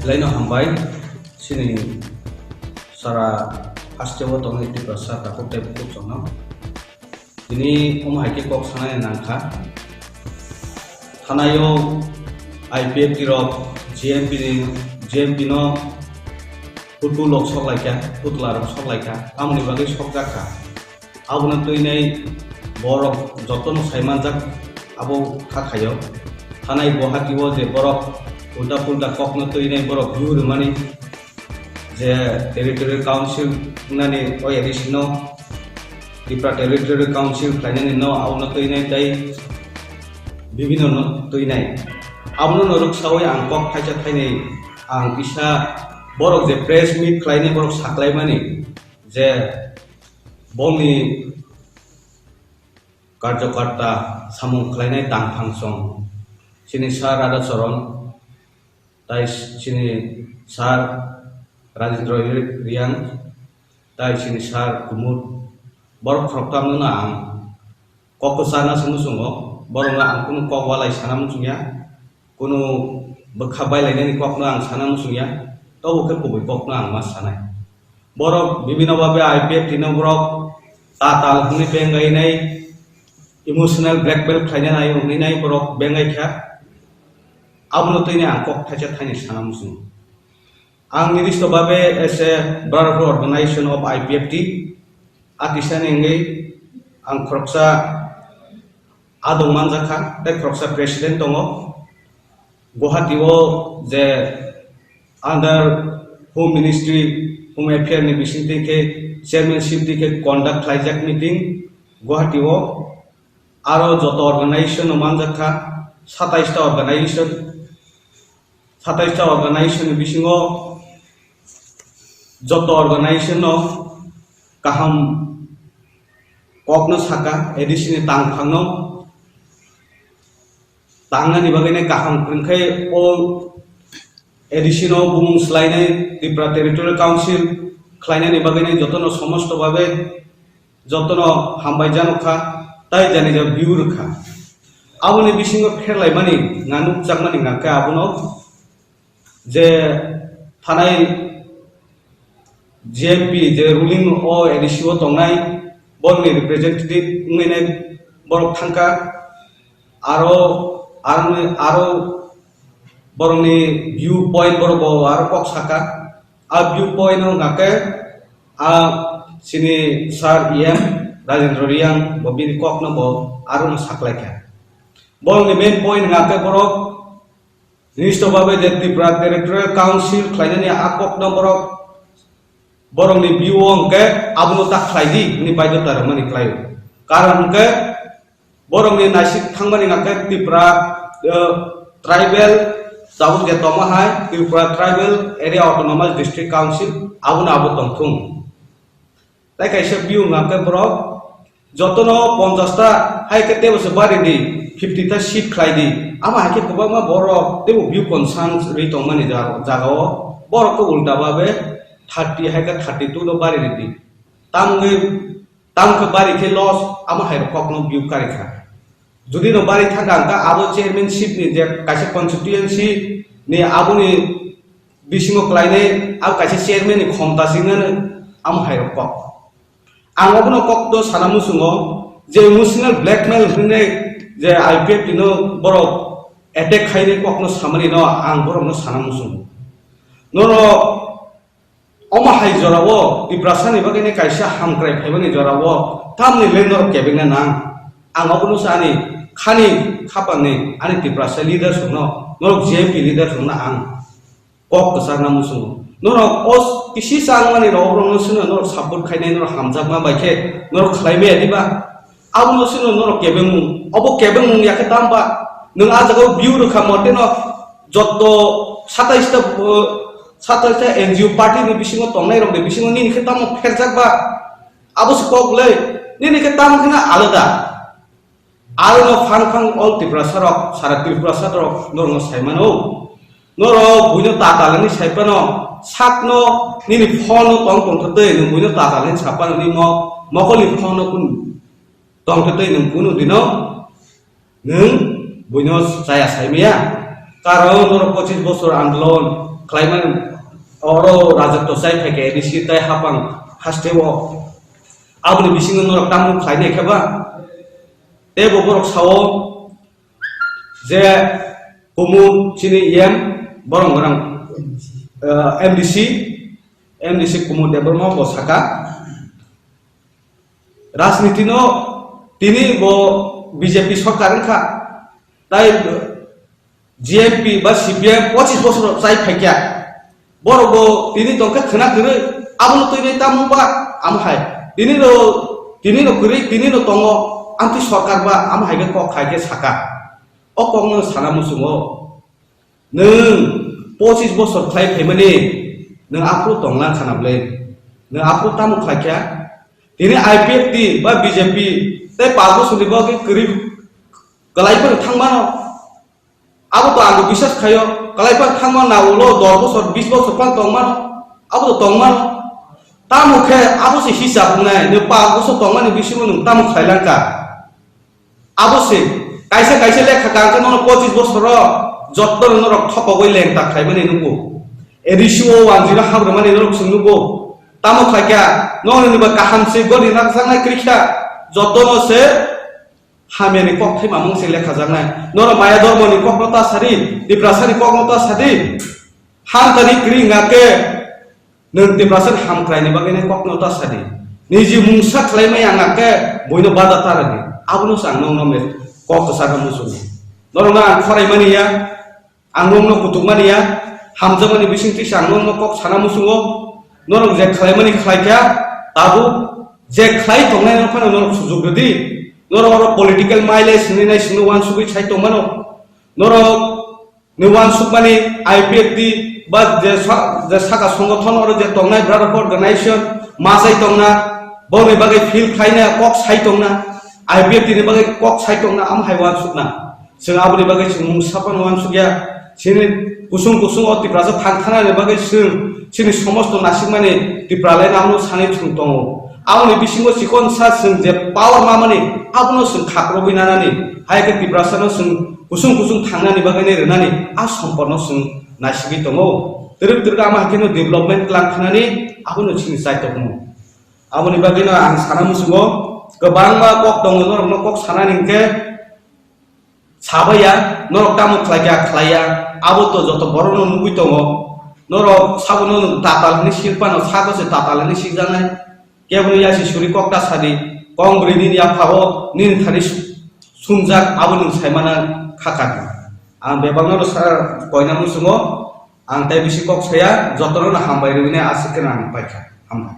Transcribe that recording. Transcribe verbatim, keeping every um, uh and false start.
Belai no hambai, chini sara hasteo tongnai Tiprasa takhuk tei bukhuk chwngno. Tini omo hai khe kok sanani nangkha. Thanaio I P F T rok G M P ni, G M P no putulok sok laikha, putla rok sok laikha, tamoni bagwi sok jakha. Abono twinai borok jotono sai manjak, abo kha khaio. Thanai Guwahati o je borok ulta pulta kokno twinai borok view rwmani je Territorial Council wngnani o A D C no Tipra Territorial Council khlainani no abono twinai tei bibino no twinai. Abono no rwksawi ang kok thaisa thainwi ang kisa borok je press meet khlainai borok saklaimani je bongni karjokarta samung khlainai tangphang song chini Sir Radha Charan, tai chini Sir Rajendra Reang, tai chini Sir Kumud, borok khoroktamno no ang kok kwchana se muchungo, borokno ang kunu kok walai sana muchungya, kunu bwkha bailainani kokno ang sana muchungya, tobo khe kubui kokno ang ma sanai. Borok bibino babe I P F T no borok ta tal hwnwi bengainai, emotional blackmail khlaina nai hwnwi nai borok bengai kha, abono twini ang kok thaisa thaini sana muchungo. Ang nirdisto babe as a brotherhood organization of I P F T, a kisani wngwi ang khoroksa adong manjakha, tei khoroksa president tongo. Guwahati o je under Home Ministry, Home Affair ni bisingtwi khe chairmanship twi khe conduct khlaijak meeting Guwahati o. Aro joto organization no manjakha, satais ta organization, satais ta organization ni bisingo joto organization no kaham kokno saka, A D C ni tangphangno tangnani bagwi nai kaham kwrwngkhe o A D C no bumung swlainai, Tripura Territorial Council khlainani bagwi nai jotono somosto babe jotono hambai jano kha, tai jani ja view rwkha. Aboni bisingo pherlaimani nga nukjakmani nga khe abono je thanai G M P je ruling o A D C o tongnai, borokni representative wngwi nai borok thangkha, aro, aroni, aro borokni view point borok bo aro kok saka. A view point o hwnkha khe a chini Sir E M Rajendra Reang bo bini kokno bo arono saklaikha. Borokni main point hwnkha khe borok nirdisto babe je Tripura Territorial Council khlainani a kokno borok, borokni view o hwnkhe abono ta khlai di hwnwi baidhota rwmani khlaio. Karon hwnkhe borokni naisik thangmani hwnkhe Tripura, eh, tribal tabuk je tongma hai Tripura Tribal Area Autonomous District Council abono abo tongthung. Tai kaisa view hwnkhe borok jotono ponchash ta hai khe tebo se bari di, fifty ta seat khlai di. Amo hai khe kwbangma borok tebo view concern ri tongmani ja-, jagao borok khe ulta babe thirty hai khe thirty two no bari ri di. Tamni, tamni khe bari khe loss, amo hai rok kokno view kari kha. Jodi no bari thangkha hwnkhe abo chairmanship ni je kaisa constituency ni aboni bisingo khlainai, abo kaisa chairman ni khomta singnani amo hai rok kok. Ang obono kokno sana muchungo je emotional blackmail hwnwi je I P F T no borok attack khainai kokno samani no ang borokno sana muchungo. Norok omo hai jorao Tiprasani bagwi ni kaisa hamkrai phaimani jorao tamni le norok kebengna nang. Ang obono sa ani khani khapangni ani Tiprasa leaders rokno, norok G M P leaders rokno ang kok kwchakna muchungo. Norok o kisi changmani rok rokno sino norok support khainai, norok hamjakma bai khe norok khlai maya diba? Abono sino norok kebengmung, obo kebengmung ya khe tamba? Nwng a jagao view rwkha mote no jotto satais ta, uh, satais ta N G O party ni bisingo tongnai rok ni bisingo nini khe tamo pherjak ba? Abo se kok le, nini khe tamo kheno alada. Aro no phang phang all Tiprasa rok, sara Tiprasa rok norok no sai mano. Norok buino tatalani sai phano, sakno nini phone no tong tong twi, nwng buino tatalani sa phano ni mo-, mokol ni phone no kun tong twi nwng kunu dino nwng buino chaya sai maya. Karon norok pochis bosor andolon, khlaimani oro rajotw chai phaikha A D C tei hapang hasteo. Aboni bisingo norok tamo khlainai khe ba? Teibo borok sao je Kumud chini E M borok gorang, eh, M D C, M D C Kumud Debbarma bo saka. Rajniti no tini bo B J P sorkar wngkha, tai G M P ba C P M pochis bosor chai phaikya, borok bo tini tongkha khwna kwrwi, abono twi bai tamo ba amo hai tini no, tini no kwrwi, tini no tongo, amtwi sorkar ba amo hai khe kok khai khe saka, o kok no sana muchungo. Nwng pochis bosor khlai phaimani, nwng aphuru tongna khana bwle? Nwng aphuru tamo khlai kha? Tini I P F T ba B J P tei paanch bosorni bagwi kwrwi kwlai phano thangmano. Abo to ang biswas khaio, kwlai phano thangmano, na ulo dos bosor, bis bosor phano tongmano. Abo to tongmano. Tamo khe abo se hisab wngnai, nwng paanch bosor tongmani bisingo nwng tamo khlai langkha? Abo se, kaisa kaisa lekha kang khe nono pochis bosoro jotto no norok thopogwi leng ta khlaimani nugo. A D C o wanjwino hamrwmani norok chwng nugo. Tamo khlai kha, nono niba kaham se goni nakjaknai kwrwi kha, jotto no se hamyani kok thai mamung se lekha jaknai. Norok maya dormoni kok no ta sadi, Tiprasani kok no ta sadi. Hamtani kwrwi wngkha khe, nwng Tiprasa ni hamkraini bagwi nai kokno ta sadi. Niji mungsa khlaimaya wngkha khe buino bada ta rwdi. Abono se ang nokno mes kok kwchakna muchungo. Norokno ang khoraimani ya, ang nokno kutukmani ya, hamjakmani bisingtwi se ang nokno kok sana muchungo. Norok je khlaimani khlai kha, tabuk je khlai tongnai no phano norok sujuk rwdi. Norok oro political mileage hinwi nai sino uansugwi sai tongmano. Norok ni uansukmani I P F T ba je sa-, je saka songothon oro je tongnai brotherhood organization ma sai tongna, boni bagwi feel khlaina kok sai tongna, I P F T ni bagwi kok sai tongna, am hai uansukna. Chwng aboni bagwi chwng mungsa phano uansukya. Chini kusung kusung o Tiprasa thang thanani bagwi chwng chini somosto nasikmani Tipralai nangno sanwi chwng tongo. Aboni bisingo chikon sa chwng je power mamani, abono chwng khakrogwi nanani, hai khe Tiprasano chwng kusung kusung thangnani bagwi nai rwnani a somporno chwng naisigwi tongo. Twrwk twrwk ama hai kheno development tlang khanani abono chini chai tongmo. Aboni bagwino ang sana muchungo, kwbangma kok tongo norokno kok sanani hinkhe, sabaiya, norok tamo khlai kha khlaiya, abo to joto borokno nugwi tongo. Norok sabono nwng tatal hwnwi sil phano, sabo se tatal hwnwi siljaknai. Kebono yasi suri kok ta sadi, kong bwrwi nini yaphao nini thani su-, sumjak, abo nwng saimana kha kha. Ang bebakno rw sa koina muchungo, ang tei bisi kok saya, jotono no hambai rwini aswk kheno ang paikha. Hambai.